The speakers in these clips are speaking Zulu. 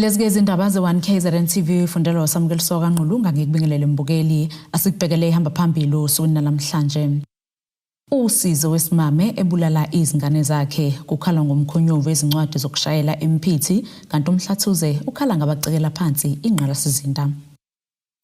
Lezi-ke izindaba ze-1 KZN TV ifundelwa uSamukeliso kaNgqulunga. Ngikubingelele mbukeli, asikubhekele ihamba phambili osukwini namhlanje. Usizo wesimame ebulala izingane zakhe, kukhala ngomkhonyovu wezincwadi zokushayela emphithi, kanti uMhlathuze ukhala ngabacekela phansi ingqalasizinda.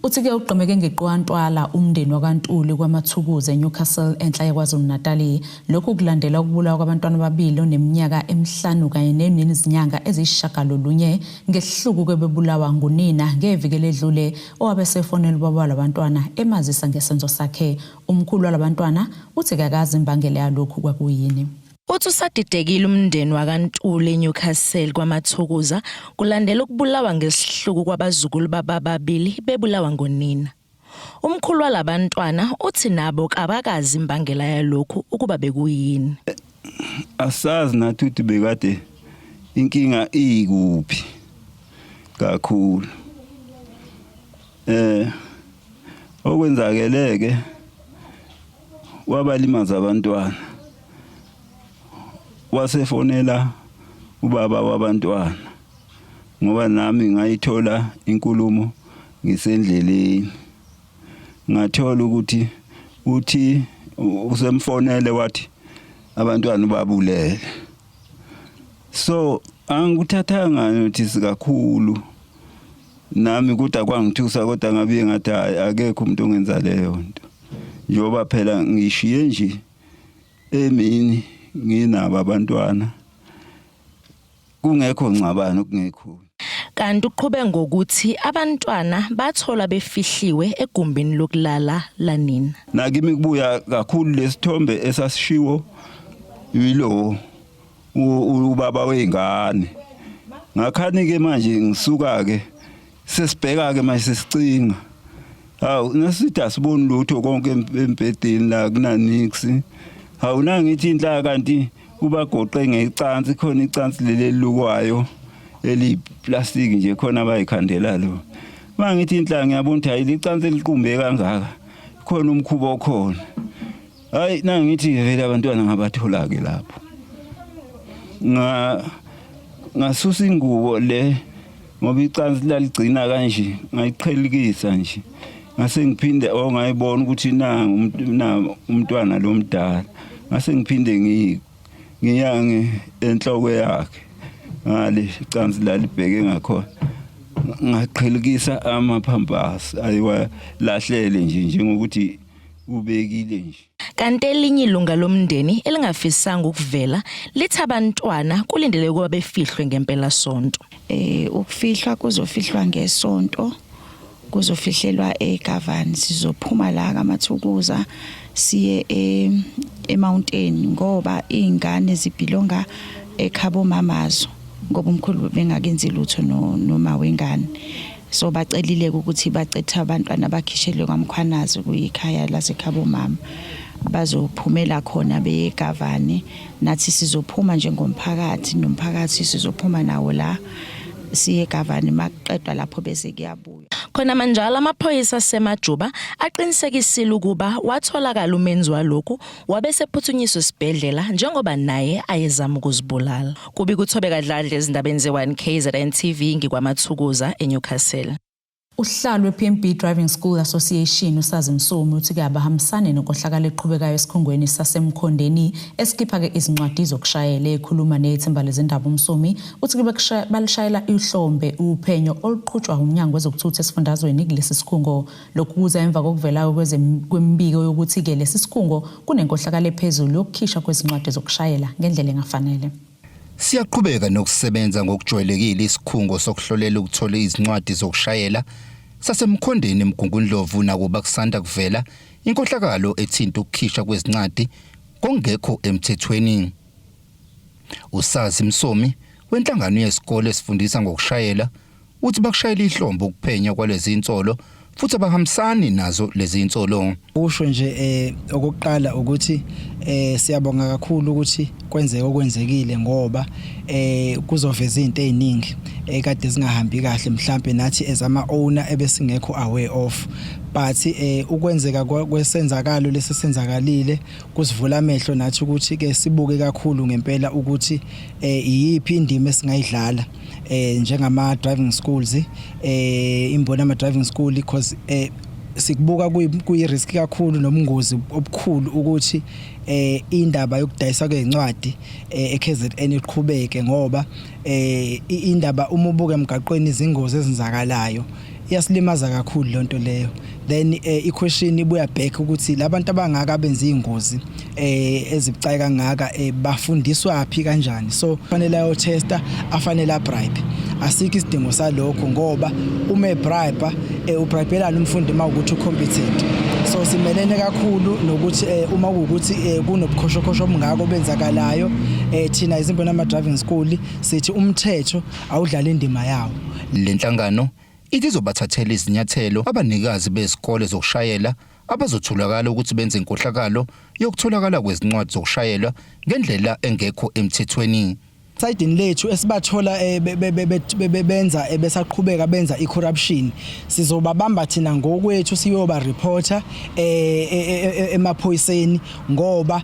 Uthi-ke ugqemeke ngeqwantwala umndeni wakwaNtuli kwaMathukuze eNewcastle enhla yeKwaZulu-Natali. Lokhu kulandela ukubulawa kwabantwana ababili oneminyaka emihlanu kanye nenezinyanga eziyisishagalolunye ngesihluku kebebulawa ngunina ngeviki eledlule owabe esefonela ubaba walabantwana emazisa ngesenzo sakhe. Umkhulu walabantwana uthi kakazi imbangela yalokhu kwakuyini. Uthi usadidekile umndeni wakaNtuli eNewcastle kwaMathukuza kulandela ukubulawa ngesihluku kwabazukulu babababili bebulawa ngonina. Umkhulu walabantwana uthi nabo kabakazi imbangela yalokhu ukuba bekuyini. Asazi nathi ukuthi bekade inkinga ikuphi kakhulu. Okwenzakeleke wabalimaza abantwana, wasefonela ubaba wabantwana, ngoba nami ngayithola inkulumo ngisendleleni, ngathola ukuthi uthi usemfonele wathi abantwana ubabulele. So angikuthathanga notice kakhulu nami, kodwa kwangithusa, kodwa ngabe ngathi hayi, akekho umuntu ongenza leyo nto, njengoba phela ngishiye nje emini nginabo abantwana kungekho ngxabano, kungekho. Kanti uqhube ngokuthi abantwana batholwa befihliwe egumbini lokulala lanina. Nakimi kubuya kakhulu lesithombe esasishiwo yilo ubaba wezingane. Ngakhani ke manje ngisuka ke sesibheka ke manje sesicinga, hawu, nasithi asiboni lutho konke embhedeni la kunanix. Hawu, nangithi inhla kanti ubagoqe ngecansi khona, icansi leli elukwayo eliplastic nje khona abayikhandela lo. Mangithi inhla ngiyabona ukuthi hayi, licansi eliqumbe kangaka, khona umkhubo okhona. Hayi, nangithi vele abantwana ngabathola ke lapho, nga ngasusa ingubo le ngoba icansi laligcina kanje, ngayiqhelikisa nje, ngase ngiphinde oh ngayibona ukuthi na na umntwana lo mdala, ngase ngiphinde ngiyange enhloko yakhe ngale icansi lalibheke ngakhona, ngaqhelikisa amaphampasi ayiwalahlele nje njengokuthi ubekile nje. Kanti elinye ilunga lomndeni elingafisanga ukuvela lithi abantwana kulindeleke ukuba befihlwe ngempelasonto. Ukufihlwa kuzofihlwa ngesonto, kuzofihlelwa eGavani. Sizophuma la kaMathukuza siye e-mountain ngoba izingane zibelonga ekhabo mamazo, ngoba umkhulu bengakenzi lutho noma wengane. So bacelile ukuthi bacethe abantwana bakhishelwe kwaMkhwanazi, kuyikhaya lasekhabo mama, bazophumela khona beye eGavani. Nathi sizophuma njengomphakathi, nomphakathi sizophuma nawo la siye eGavani, makuqedwa lapho bese kuyabuya. Khona manjalo amaphoyisa asemajuba aqinisekisile ukuba watholakala umenzi walokhu, wabe sephuthunyiswa esibhedlela njengoba naye ayezama ukuzibulala. Kubi kuThobeka Dladla ezindabeni ze-1 KZN TV ngikwaMathukuza eNewcastle. Usihlalo we-PMB Driving School Association uSazi Msomi uthi-ke abahambisane nenkohlakalo eqhubekayo esikhungweni saseMkhondeni esikhipha-ke izincwadi zokushayela. Ekhuluma nethimba lezindaba uMsomi uthi-ke balishayela ihlombe uphenyo oluqhutshwa umnyango wezokuthutha esifundazweni kulesi sikhungo. Lokhu kuza emva kokuvela kwemibiko yokuthi-ke lesi sikhungo kunenkohlakalo ephezulu yokukhishwa kwezincwadi zokushayela ngendlela engafanele. Siyaqhubeka nokusebenza ngokujwayelekile isikhungo sokuhlolela ukuthola izincwadi zokushayela saseMkhondeni eMgungundlovu, nakuba kusanda kuvela inkohlakalo ethinta ukukhishwa kwezincwadi ngokungekho emthethweni. USazi Msomi wenhlangano yesikole esifundisa ngokushayela uthi bakushayela ihlombe ukuphenya kwalezi insolo futhi abahambisani nazo lezi insolo. Usho nje okokuqala ukuthi siyabonga kakhulu ukuthi kwenzeke okwenzekile, ngoba kuzoveza izinto eziningi ekade zingahambi kahle, mhlambe nathi as ama owner ebesingekho aware of. But ukwenzeka kwesenzakalo lesisenzakalile kusivula amehlo nathi ukuthi ke sibuke kakhulu ngempela ukuthi iyiphi indima esingayidlala njengama driving schools, imboni ama driving school, because sikubuka kuyi risk kakhulu nobungozi obukhulu ukuthi indaba yokudayisa kwezincwadi eKZN iqhubeke, ngoba indaba uma ubuka emgaqweni izingozi ezenzakalayo iyasilimaza kakhulu lonto leyo. Then i-question ibuya back ukuthi labantu abangaka abenza izingozi ezibucayi kangaka bafundiswa phi, kanjani? So fanele ayo-testa, afanele a-bribe. Asikho isidingo salokho, ngoba uma e-bribe, u-bribelana umfundi mawukuthi u-competent. So simelene kakhulu nokuthi uma kuwukuthi kunobukhoshokosho obungako obenzakalayo, thina izimboni ama driving school sithi umthetho awudlala indima yawo. Lenhlangano ithi izobathathela izinyathelo abanikazi bezikole zokushayela abazotholakala ukuthi benze inkohlakalo yokutholakala kwezincwadi zokushayelwa ngendlela engekho emthethweni. Sayidini lethu esibathola benza, besaqhubeka benza i-corruption, sizobabamba thina ngokwethu, siyoba reporta emaphoyiseni, ngoba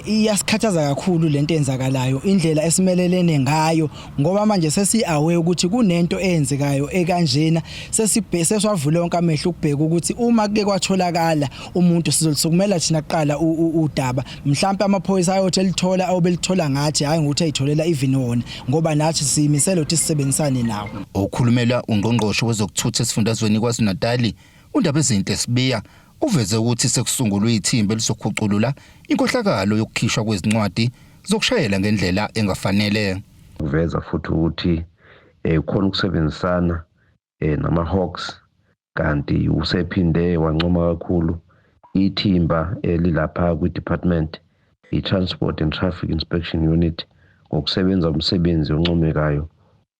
iyasikhathaza kakhulu lento eyenzakalayo, indlela esimelelene ngayo, ngoba manje sesi-aware ukuthi kunento eyenzekayo ekanjena. Sesiwavule wonke amehlo ukubheka ukuthi uma kuke kwatholakala umuntu, sizolisukumela thina kuqala udaba. Mhlampe amaphoyisa ayothi elithola awubelithola ngathi, hayi ngokuthi ayitholela even wona, ngoba nathi siyimisela ukuthi sisebenzisane nawo. Okhulumela ungqongqoshe wezokuthutha esifundazweni KwaZulu-Natal, uNdabezinhle Sibiya, uveze ukuthi sekusungulwe ithimba elizokhuculula inkohlakalo yokukhishwa kwezincwadi zokushayela ngendlela engafanele. Kuveza futhi ukuthi khona ukusebenzisana nama Hawks, kanti usephinde wancoma kakhulu ithimba elilapha kwi-department i-Transport and Traffic Inspection Unit ngokusebenza umsebenzi oncomekayo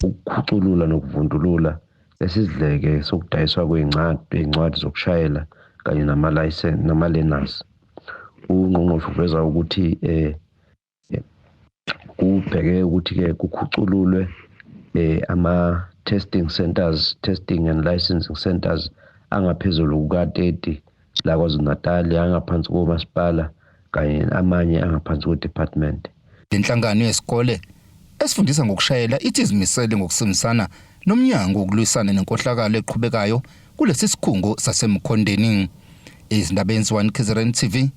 ukukhuculula nokuvundulula lesidleke sokudayiswa kwezincwadi zokushayela kanye nama-license nama-learners. Ungqongqoshe uveza ukuthi kubheke ukuthi-ke kukhucululwe ama-testing centers, testing and licensing centers angaphezulu kuka-30 la KwaZulu-Natal, angaphansi komasipala kanye amanye angaphansi kwe-department. Lenhlangano yesikole esifundisa ngokushayela ithi izimisele ngokusebenzisana nomnyango ukulwisana nenkohlakalo eqhubekayo kulesi sikhungo saseMkhondeni. Izindaba enziwa KZN TV,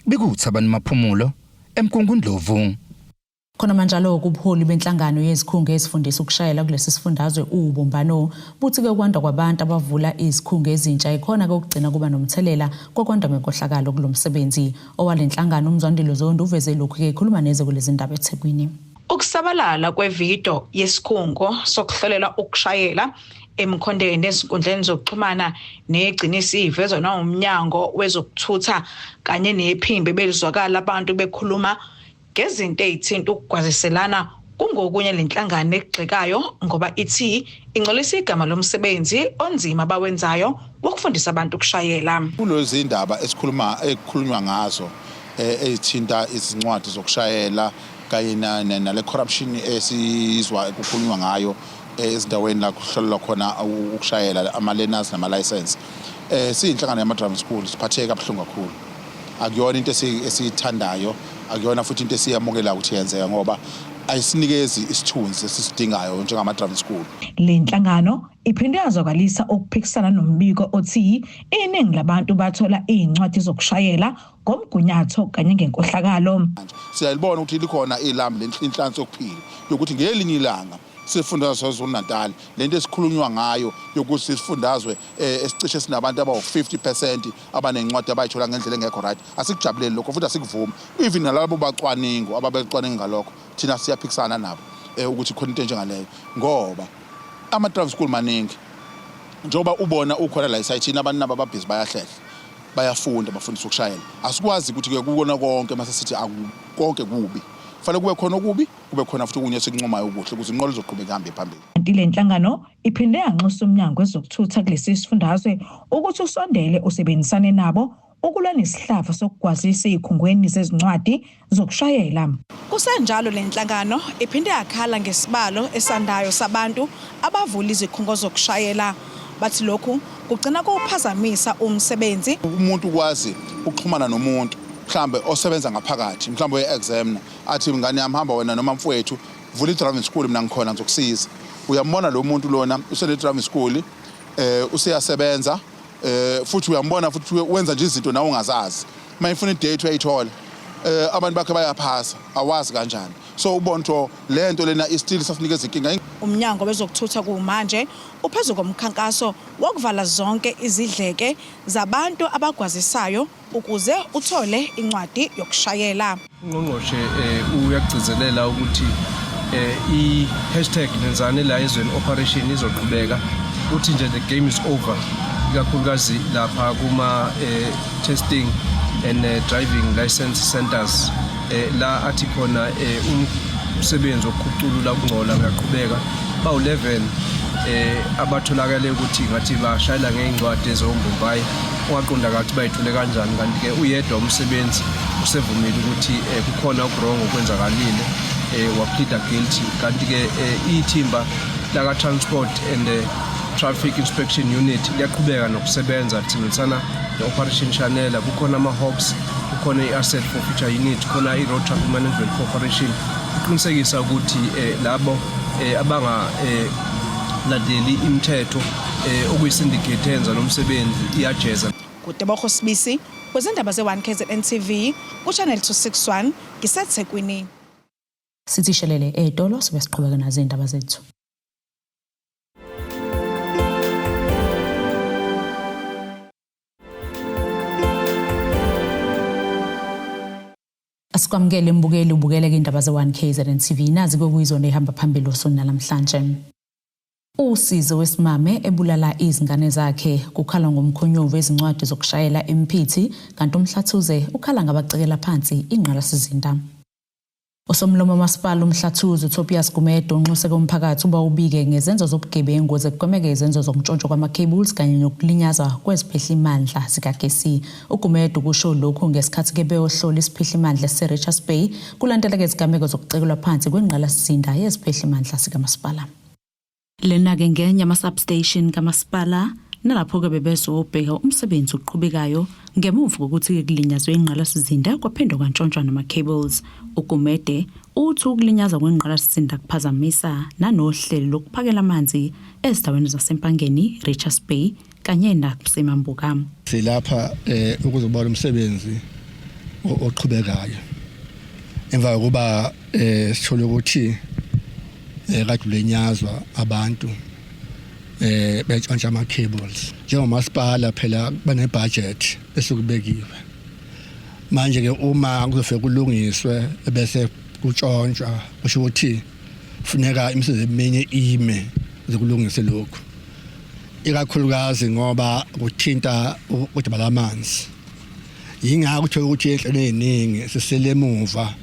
bikuthabani Maphumulo, eMgungundlovu. Khona manjalo, kubuholi benhlangano yezikhungo ezifundisa ukushayela kulesi sifundazwe uBumbano buthi-ke ukwanda kwabantu abavula izikhungo ezintsha ikhona-ke ukugcina kuba nomthelela kokwanda kwenkohlakalo kulo msebenzi. Owale nhlangano uMzwandile Zondo uveze lokhu-ke ekhuluma neze kulezi ndaba eThekwini. Ukusabalala kwevidiyo yesikhungo sokuhlolela ukushayela eMkhondeni ezinkundleni zokuxhumana negcina isivezwa nawumnyango wezokuthutha kanye nephimbo belizwakala abantu bekhuluma ngezinto ezithinta ukugwaziselana kungokunye lenhlangano ekugxekayo, ngoba ithi ingcolisa igama lomsebenzi onzima abawenzayo wokufundisa abantu ukushayela. Kulezi indaba esikhuluma ekukhulunywa ngazo ezithinta izincwadi zokushayela kanye nale corruption esizwa kukhulunywa ngayo ezindaweni la kuhlolelwa khona ukushayela, ama-learners nama-license, siyinhlangano yama-driving school siphatheke kabuhlungu kakhulu. Akuyona into esiyithandayo, akuyona futhi into esiyamukelayo ukuthi yenzeka, ngoba ayisinikezi isithunzi esisidingayo njengama-driving school. Le nhlangano iphinde yazwakalisa ukuphikisana nombiko othi iningi labantu bathola izincwadi zokushayela ngomgunyatho kanye ngenkohlakalo. Siyalibona ukuthi likhona ilambu lenhlansi yokuphila yokuthi ngelinye ilanga sifundazwe saKwaZulu-Natal, lento esikhulunywa ngayo yokuthi sifundazwe esicishe sinabantu abawu-50% abanencwadi abayithola ngendlela engekho right, asikujabuleli lokho futhi asikuvumi. Even nalabo bacwaningo ababecwaninga ngalokho, thina siyaphikisana nabo ukuthi khona into enjengaleyo, ngoba ama-driving school maningi. Njengoba ubona ukhona la esayithini, abantu nabo ababhizi bayahlehla, bayafunda, bafundisa ukushayela. Asikwazi ukuthi-ke kukona konke mase sithi konke kubi. Kufanele kube khona okubi, kube khona futhi okunye esikuncomayo okuhle ukuze inqola izoqhubeka ihambe phambili. Kanti le nhlangano iphinde yanxusa umnyango wezokuthutha kulesi sifundazwe ukuthi usondele usebenzisane nabo ukulwa nesihlava sokugwazisa ezikhungweni zezincwadi zokushayela. Kusenjalo, le nhlangano iphinde yakhala ngesibalo esandayo sabantu abavula izikhungo zokushayela. Bathi lokhu kugcina kuwuphazamisa umsebenzi. Umuntu ukwazi ukuxhumana nomuntu mhlambe osebenza ngaphakathi mhlambe oye-examiner athi ngane yami hamba wena noma mfowethu vula i-driving school mina ngikhona ngizokusiza. Uyambona lo muntu lona usene-driving school eh useyasebenza eh futhi uyambona futhi wenza nje izinto nawe ungazazi. Uma ifuna i-date uyayithola. Eh abantu bakhe bayaphasa awazi kanjani. So ubona ukuthi le nto lena i-still sasinikeza inkinga. Umnyango wezokuthutha kumanje uphezu komkhankaso wokuvala zonke izidleke zabantu abagwazisayo ukuze uthole incwadi yokushayela. Ungqongqoshe eh, uyagcizelela ukuthi eh, i-hashtag nenzani la ezweni operation izoqhubeka uthi nje the game is over ikakhulukazi lapha kuma eh, testing and eh, driving license centers eh, la athi khona eh, umsebenzi wokukhuculula ukungcola uyaqhubeka bawu-11 eh abatholakale ukuthi ngathi bashayela ngey'ncwadi ezombombayi ungaqonda kathi bayithole kanjani kanti-ke uyedwa umsebenzi usevumile ukuthi eh, kukhona okuwrong okwenzakalile eh, wapleada guilty kanti-ke eh, ithimba laka-transport and eh, traffic inspection unit liyaqhubeka nokusebenza lisebenzisana ne-operation shanela kukhona ama-hawks kukhona i-asset for future unit khona i-road traffic management corporation iqinisekisa ukuthi eh, labo eh, abanga eh, landeli imithetho eh, okuyisyndicate enza lo msebenzi iyajeza. Kutebogo Sibisi wezindaba ze-1 KZN TV kuChannel 261 ngiseThekwini. Sithi shelele etolo sibe siqhubeka nazo izindaba zethu. Asikwamukele mbukeli ubukele ke indaba ze-1 KZN TV nazi kokuyizona ehamba phambili osuni namhlanje. Usizo wesimame ebulala izingane zakhe kukhala ngomkhonyovu ezincwadi zokushayela emphithi kanti umhlathuze ukhala ngabacekela phansi ingqalasizinda. Usomlomo wamasipala uMhlathuze uTobias Gumede unxuse komphakathi uba ubike ngezenzo zobugebengu ukuze kugwemeke izenzo zokuntshontshwa kwama-cables kanye nokulinyazwa kweziphehlimandla zikagesi. UGumede ukusho lokhu ngesikhathi ke beyohlola isiphehlimandla esiseRichards Bay kulandela ke izigameko zokucekelwa phansi kwengqalasizinda yeziphehlimandla sikamasipala. Lena-ke ngenye ama-substation kamasipala nalapho-ke bebezobheka umsebenzi oqhubekayo ngemuva kokuthi-ke kulinyazwe ingqalasizinda kwaphinde kwantshontshwa nama-cables. UGumede uthi ukulinyazwa kwengqalasizinda kuphazamisa nanohlelo lokuphakela amanzi ezindaweni zaseMpangeni, Richards Bay kanye naseMambuka. Silapha eh ukuzobona umsebenzi oqhubekayo emva kokuba eh sithole ukuthi eh kade ulenyazwa abantu eh betshontsha ama cables njengomasipala phela bane budget esukubekiwe manje ke uma kuzofika kulungiswe bese kutshontshwa kusho ukuthi funeka imisebenzi eminye ime zokulungisa lokhu ikakhulukazi ngoba kuthinta udaba lamanzi yingakho uthola ukuthi enhlelweni eziningi sisele emuva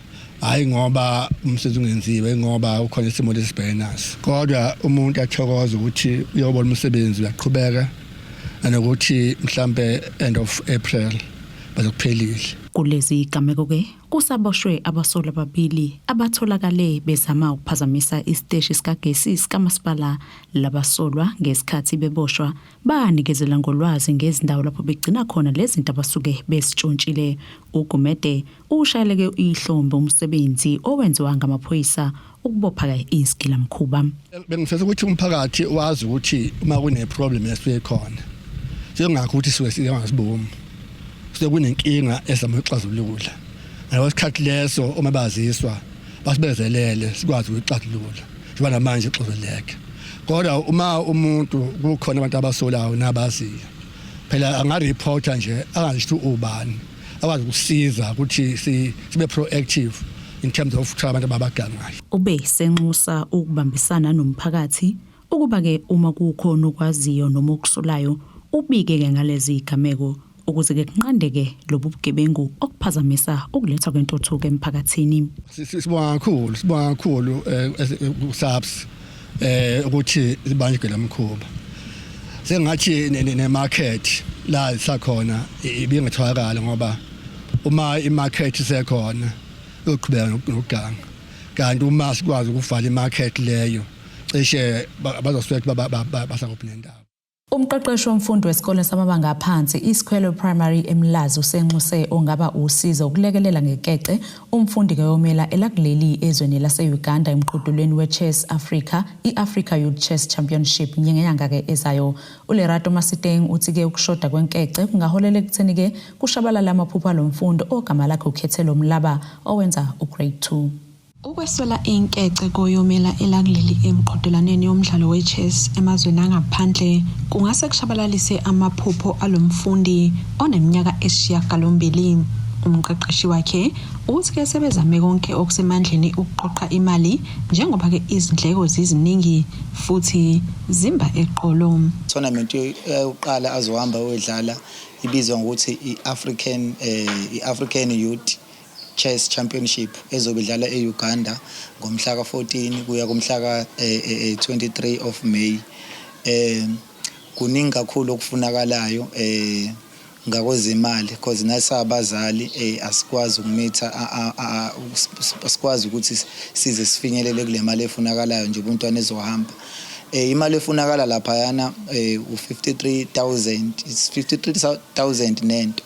hayi ngoba umsebenzi ungenziwe ngoba ukhona isimo lesibhekene naso kodwa umuntu athokoza ukuthi uyobona umsebenzi uyaqhubeka nanokuthi mhlambe end of April bazokuphelile Kulezi gameko ke kusaboshwe abasolwa ababili abatholakale bezama ukuphazamisa isiteshi sikagesi sikamasipala. Labasolwa ngesikhathi beboshwa banikezela ngolwazi ngezindawo lapho begcina khona lezi zinto abasuke bezitshontshile. UGumede ushayeleke ihlombe umsebenzi owenziwa ngamaphoyisa ukubopha-ke izigilamkhuba. Bengifisa ukuthi umphakathi wazi ukuthi uma kune-problem esuke khona sengakho ukuthi suke singasibomu suke kunenkinga ezama ukuxazulula ngaleso sikhathi leso uma baziswa basibezelele sikwazi ukuyixazulula njengoba namanje ixazululeke kodwa uma umuntu kukhona abantu abasolayo nabaziyo phela angareporta nje angazi ukuthi ubani akwazi ukusiza ukuthi sibe proactive in terms of ukuthola abantu ababagangayo. Ube senxusa ukubambisana nomphakathi ukuba-ke uma kukhona okwaziyo noma okusolayo ubike-ke ngalezi zigameko ukuze-ke kunqandeke lobu bugebengu okuphazamisa ukulethwa kwentuthuko emphakathini. Sibonga kakhulu, sibonga kakhulu ku-SAPS ukuthi sibanjwe lamkhuba. Sengathi ne-market la sakhona ibingatholakala ngoba uma i-market isekhona iyoqhubeka nokuganga. Kanti uma sikwazi ukuvala i-market leyo cishe bazosuke basakuphi nendawo. Umqeqeshi womfundi wesikole samabanga aphansi iSikhwelo Primary eMlazi usenxuse ongaba usizo ukulekelela ngekece umfundi kayomela elakuleli ezweni lase-Uganda emqhudelweni we-Chess Africa i-Africa Youth Chess Championship ngenyanga-ke ezayo. ULerato Masiteng uthi-ke ukushoda kwenkece kungaholela ekutheni-ke kushabalale amaphupho alo mfundi ogama lakhe uKhethelo Mlaba owenza uGrade 2. Ukweswela inkece koyomela elakuleli emqhudelwaneni yomdlalo we-chess emazweni angaphandle kungase kushabalalise amaphupho alo mfundi oneminyaka esishiyagalombili. Umqeqeshi wakhe uthi-ke sebezame konke okusemandleni ukuqoqa imali njengoba-ke izindleko ziziningi futhi zimba eqolo. Tournament yokuqala azohamba oyodlala ibizwa ngokuthi i-African eh, i-African Youth Chess Championship ezobe idlala e-Uganda ngomhla ka-14 kuya kumhla ka-23 eh, eh, of May. Eh kuningi kakhulu okufunakalayo eh ngakwezimali because nasabazali eh asikwazi ukumitha asikwazi ukuthi size sifinyelele kule mali efunakalayo nje umntwana ezohamba eh imali efunakala lapha yana eh u53000 it's 53000 nento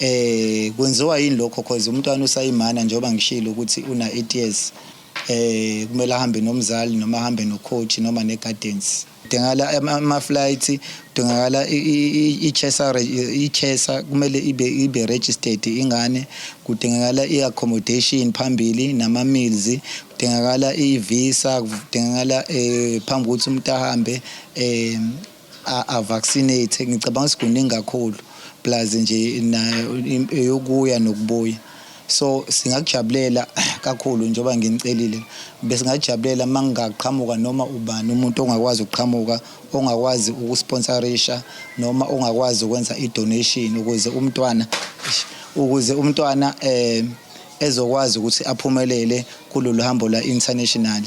Eh kwenziwa yini lokho cause umntwana usayimana njengoba ngishilo ukuthi una 8 years eh kumele ahambe nomzali noma ahambe no coach noma ne guidance kudingakala ama-flight kudingakala i-chesa kumele ibe ibe registered ingane kudingakala i-accommodation phambili nama-meals kudingakala i-visa kudingakala um phambi kokuthi umuntu ahambe um a-vaccinate ngicabanga ukuthi kuningi kakhulu plus nje nayo eyokuya nokubuya so singakujabulela kakhulu njengoba nginicelile besingajabulela uma ngingaqhamuka noma ubani umuntu ongakwazi ukuqhamuka ongakwazi ukusponsorisha noma ongakwazi ukwenza i-donation ukuze umntwana ukuze umntwana eh ezokwazi ukuthi aphumelele kulolu hambo lwa-international.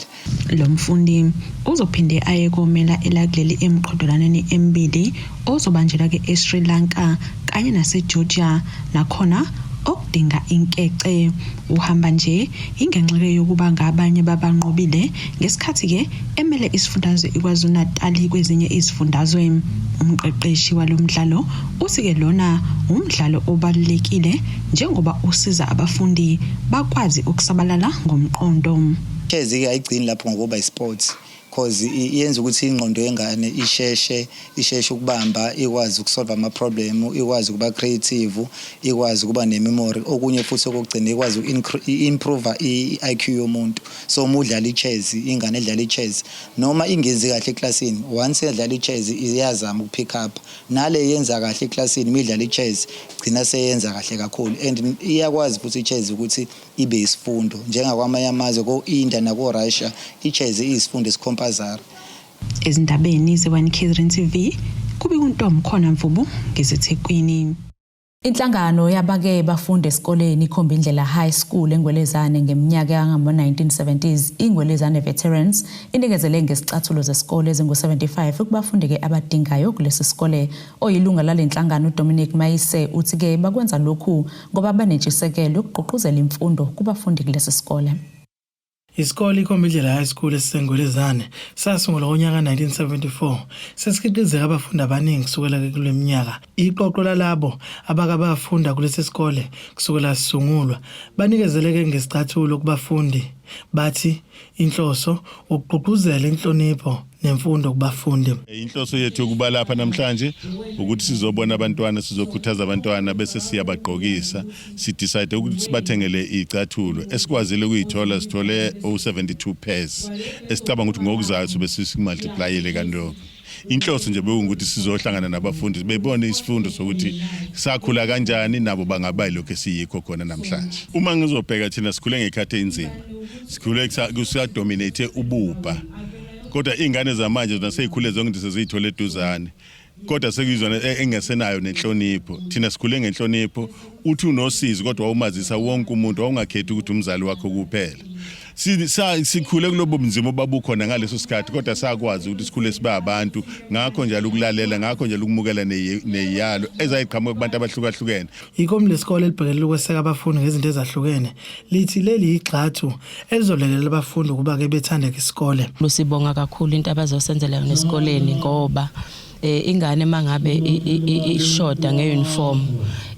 Lo mfundi uzophinde aye komela elakuleli emiqhudelwaneni emibili ozobanjelwa-ke eSri Lanka kanye naseGeorgia nakhona okudinga inkece. Uhamba nje ingenxa-ke yokuba ngabanye babanqobile ngesikhathi-ke emele isifundazwe iKwaZulu-Natal kwezinye izifundazwe. Umqeqeshi walo mdlalo uthi-ke lona wumdlalo obalulekile njengoba usiza abafundi bakwazi ukusabalala ngomqondo. Chess-ke ayigcini lapho ngokuba i-sports cause iyenza ukuthi ingqondo yengane isheshe isheshe ukubamba ikwazi ukusolve ama-problem ikwazi ukuba creative ikwazi ukuba ne-memory okunye futhi okokugcina ikwazi uku-improve i-IQ yomuntu so uma udlala i-chess ingane edlala i-chess noma ingenzi kahle eklasini once edlala i-chess iyazama ukupick up nale yenza kahle eklasini uma idlala i-chess gcina seyenza kahle kakhulu and iyakwazi futhi i-chess ukuthi ibe isifundo njengakwamanye amazwe ko-India nako-Russia i-chess iyisifundo esicompulsory. Ezindabeni ze-1 KZN TV kubika uNtomkhona Mvubu ngiseThekwini. Inhlangano yabake bafunde esikoleni iKhombindlela High School eNgwelezane ngeminyaka yangama-1970s iNgwelezane Veterans inikezele ngesicathulo zesikole ezingu-75 kubafundi-ke abadingayo kulesi sikole. Oyilunga lale nhlangano uDominic Mayise uthi-ke bakwenza lokhu ngoba banentshisekelo yokugqugquzela imfundo kubafundi kulesi sikole. Isikole iKhombindlela High School esiseNgwelezane sasungulwa ngonyaka 1974. Sesikhiqizeke abafundi abaningi kusukela kule minyaka. Iqoqo lalabo abake bafunda kulesi sikole kusukela sisungulwa banikezeleke ngesicathulo kubafundi. Bathi inhloso ukugqugquzela inhlonipho nemfundo kubafundi. Inhloso yethu yokuba lapha namhlanje ukuthi sizobona abantwana, sizokhuthaza abantwana bese siyabagqokisa. Sidecide ukuthi sibathengele iy'cathulo esikwazile ukuyithola, sithole o-72 pairs esicabanga ukuthi ngokuzayo sobe sisimultiplyile kanti inhloso nje bewungukuthi sizohlangana nabafundi bebone isifundo sokuthi sakhula kanjani nabo bangaba yilokhu esiyikho khona namhlanje. Uma ngizobheka thina sikhule ngekhathi enzima, sikhule kusadominate ububha, kodwa iy'ngane zamanje zona sey'khule zonke nje seziy'thole eduzane, kodwa sekuyizona engesenayo nenhlonipho. Thina sikhule ngenhlonipho, uthi unosizi kodwa wawumazisa wonke umuntu, wawungakhethi ukuthi umzali wakho kuphela. Sikhule kulobo bunzima obabukhona ngaleso sikhathi, kodwa sakwazi ukuthi sikhule sibe abantu, ngakho njalo ukulalela, ngakho njalo ukumukela neyalo ezayiqhamuka kubantu abahlukahlukene. Ikomiti lesikole elibhekelele ukweseka abafundi ngezinto ezahlukene lithi leli yigxathu elizolekelela abafundi ukuba-ke bethandeke isikole. Sibonga kakhulu into abazosenzela yona esikoleni ngoba Eh ingane mangabe ishoda ngeuniform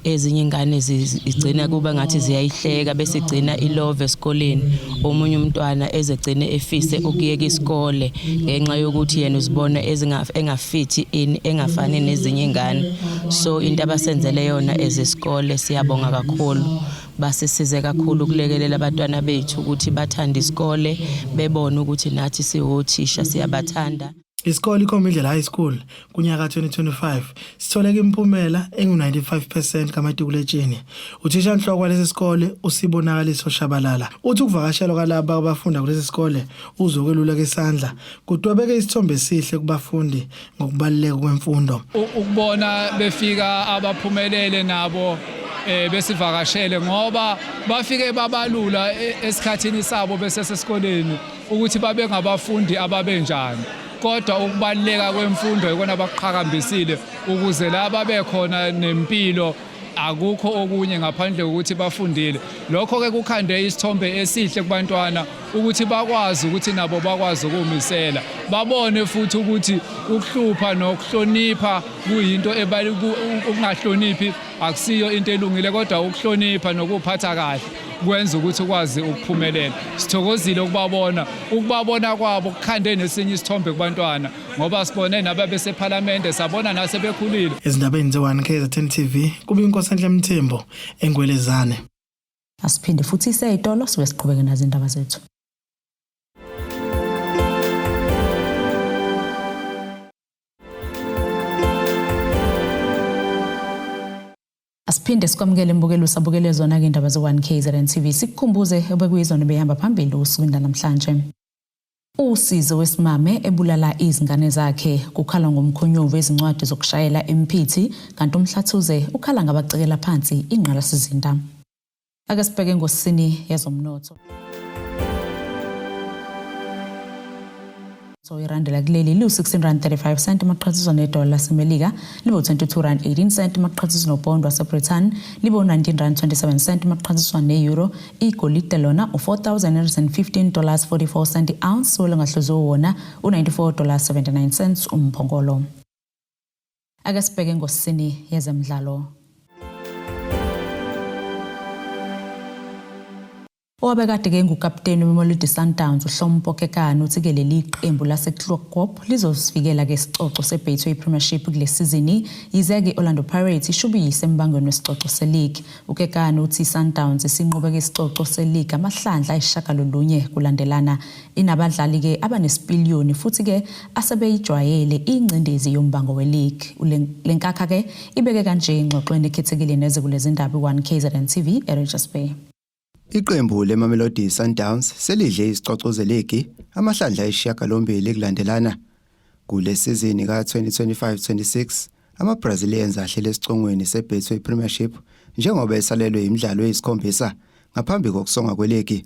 ezinye ingane zigcina kuba ngathi ziyayihleka bese igcina ilove esikoleni omunye umntwana ezegcine efise ukuyeka isikole ngenxa yokuthi yena uzibona engafithi in engafani nezinye ingane so into abasenzele yona ezesikole siyabonga kakhulu basisize kakhulu ukulekelela abantwana bethu ukuthi bathande isikole bebone ukuthi nathi siwothisha siyabathanda Isikole iKhombindlela High School kunyaka 2025 sitholeke imiphumela engu-95 percent kamatikuletsheni. Uthishanhloko walesi sikole uSibonakaliso Shabalala uthi ukuvakashelwa kwalaba abafunda kulesi sikole uzokweluleka isandla kudwebeke isithombe esihle kubafundi ngokubaluleka kwemfundo. Ukubona befika abaphumelele nabo eh besivakashele ngoba bafike babalula e, esikhathini sabo besesesikoleni ukuthi babe ngabafundi ababenjani kodwa ukubaluleka kwemfundo ikona abakuqhakambisile ukuze la babe khona nempilo akukho okunye ngaphandle kokuthi bafundile lokho ke kukhande isithombe esihle kubantwana ukuthi bakwazi ukuthi nabo bakwazi ukumisela babone futhi ukuthi ukuhlupha nokuhlonipha kuyinto ukungahloniphi akusiyo into elungile kodwa ukuhlonipha nokuphatha kahle kwenza ukuthi ukwazi ukuphumelela sithokozile ukubabona ukubabona kwabo kukhande nesinye isithombe kubantwana ngoba sibone nababesephalamende sabona nasebekhulile Ezindabeni ze-1 KZN TV kube inkosi Mthembu engwelezane. Asiphinde futhi iseyitolo sibe siqhubeke nazo indaba zethu. Asiphinde sikwamukele mbukelo usabukele zona ke indaba ze-1 KZN TV sikukhumbuze obekuyizona behamba phambili usukwini namhlanje. Usizo wesimame ebulala izingane zakhe kukhala ngomkhonyovu ezincwadi zokushayela emphithi kanti umhlathuze ukhala ngabacekela phansi ingqalasizinda. Ake sibheke ngosini yezomnotho. So irandi lakuleli liwu-16 rand 35 cent maqhathiswa nedola lasemelika libe u-22 rand 18 cent maqhathiswa nopound wasebritain libe u-19 rand 27 cent maqhathiswa ne-euro igolide lona u-4,115 dollars 44 cent i-ounce welongahluziwe wona u-94 dollars 79 cents umphongolo. Ake sibheke ngosini yezemidlalo. Owabekade-ke engukaputeni weMamelodi Sundowns uHlompho Kekana uthi-ke leli qembu laseChloorkop lizosivikela-ke isicoco seBetway Premiership kule sizini yize-ke i-Orlando Pirates ishubiyise embangweni wesicoco se-league. UKekana uthi iSundowns isinqobe-ke isicoco se-league amahlandla ayisishagalolunye kulandelana. Inabadlali-ke abanesipiliyoni futhi-ke asebeyijwayele ingcindezi yombango we-league. Le nkakha-ke ibeke kanje engxoxweni ekhethekile neze kulezindaba i-1 KZN TV eRichards Bay. Iqembu leMamelodi Sundowns selidle izicoco zeligi amahlandla ayisishiyagalombili kulandelana. Kule sizini ka-2025-26 ama-Brazilians ahlele esicongweni seBetway Premiership njengoba esalelwe imidlalo eyisikhombisa ngaphambi kokusonga kweligi.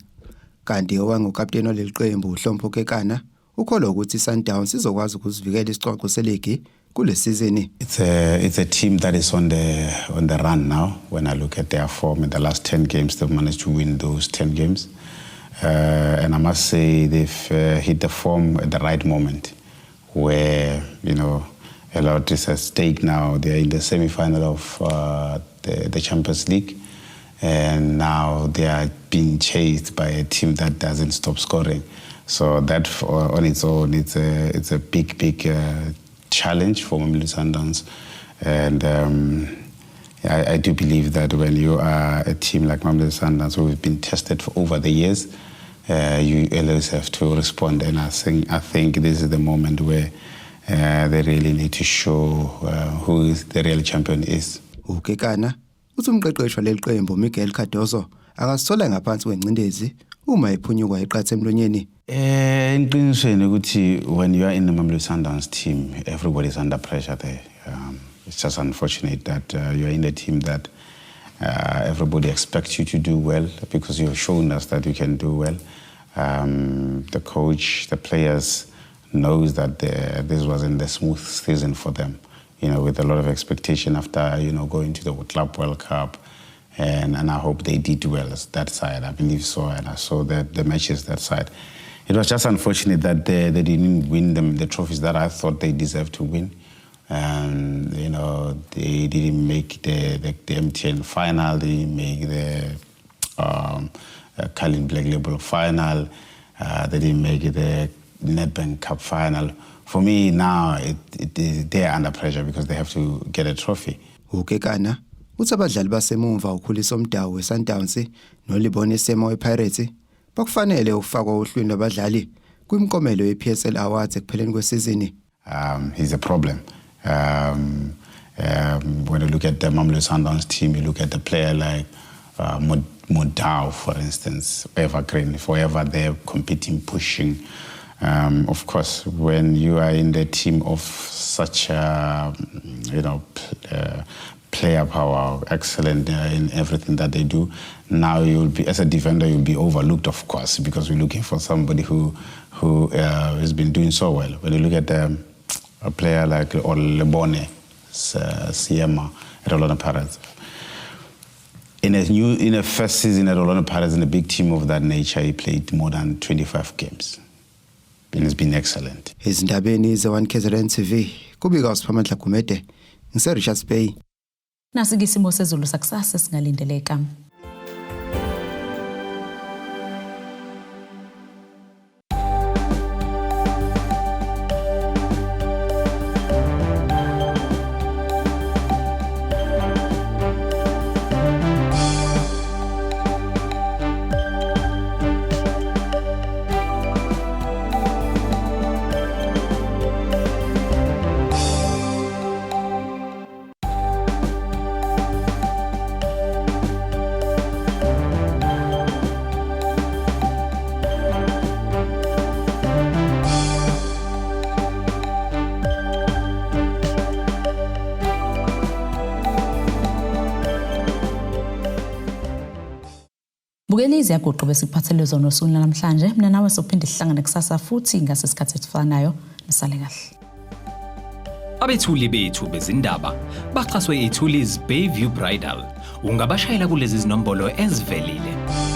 Kanti owangukaputeni waleli qembu uHlompho Kekana ukholwa ukuthi iSundowns izokwazi ukusivikela isicoco seligi kule sizini. It's a team that is on the run now. When I look at their form in the last 10 games, they've managed to win those 10 games. And I must say they've hit the form at the right moment where, a lot is at stake now. They're in the semi-final of the Champions League. And now they are being chased by a team that doesn't stop scoring. So that on its own, it's a big, big challenge for Mamelodi Sundowns. And I do believe that when you are a team like Mamelodi Sundowns, who have been tested for over the years, you always have to respond. And I think this is the moment where they really need to show who is the real champion is. UKekana uthi umqeqeshi waleli qembu Miguel Cardoso angasithola ngaphansi kwengcindezi uma ephunyukwa iqatha emlonyeni. Eqinisweni ukuthi when you are in the Mamelodi Sundowns team, everybody is under pressure there. It's just unfortunate that you are in a team that everybody expects you to do well because you have shown us that you can do well. The coach, the players knows that this wasn't the smooth season for them. With a lot of expectation after going to the Club World Cup, and I hope they did well that side. I believe so, and I saw that the matches that side. It was just unfortunate that they didn't win them the trophies that I thought they deserved to win. They didn't make the MTN final, they didn't make the Carling Black Label final, they didn't make the Nedbank Cup final. For me now, they're under pressure because they have to get a trophy. UKekana uthi abadlali basemumva uKhuliso Mudau weSundowns noLebone Seema wePirates bakufanele ukufakwa ohlwini lwabadlali kwimiklomelo yePSL Awards ekupheleni kwesizini. He's a problem. When you look at the Mamelodi Sundowns team, you look at the player like Mudau, for instance, evergreen, forever there, competing, pushing. Of course, when you are in the team of such, player power, excellent in everything that they do, now you'll be, as a defender, you'll be overlooked, of course, because we're looking for somebody who has been doing so well. When you look at a player like Lebone Seema at Orlando Pirates, in a first season at Orlando Pirates in a big team of that nature, he played more than 25 games. And it's been excellent. Ezindabeni ze-1 KZN TV kubika uSiphamandla Gumede ngise Richards Bay. Nasi-ke isimo sezulu sakusasa esingalindeleka. Bukeli, iziyaguqo besikuphathele zona osukwini namhlanje. Mina nawe sophinde sihlangane kusasa futhi ngase sikhathi esifanayo. Nisale kahle. Abethuli bethu bezindaba baxhaswe iThulis Bayview Bridal. Ungabashayela kulezi zinombolo ezivelile.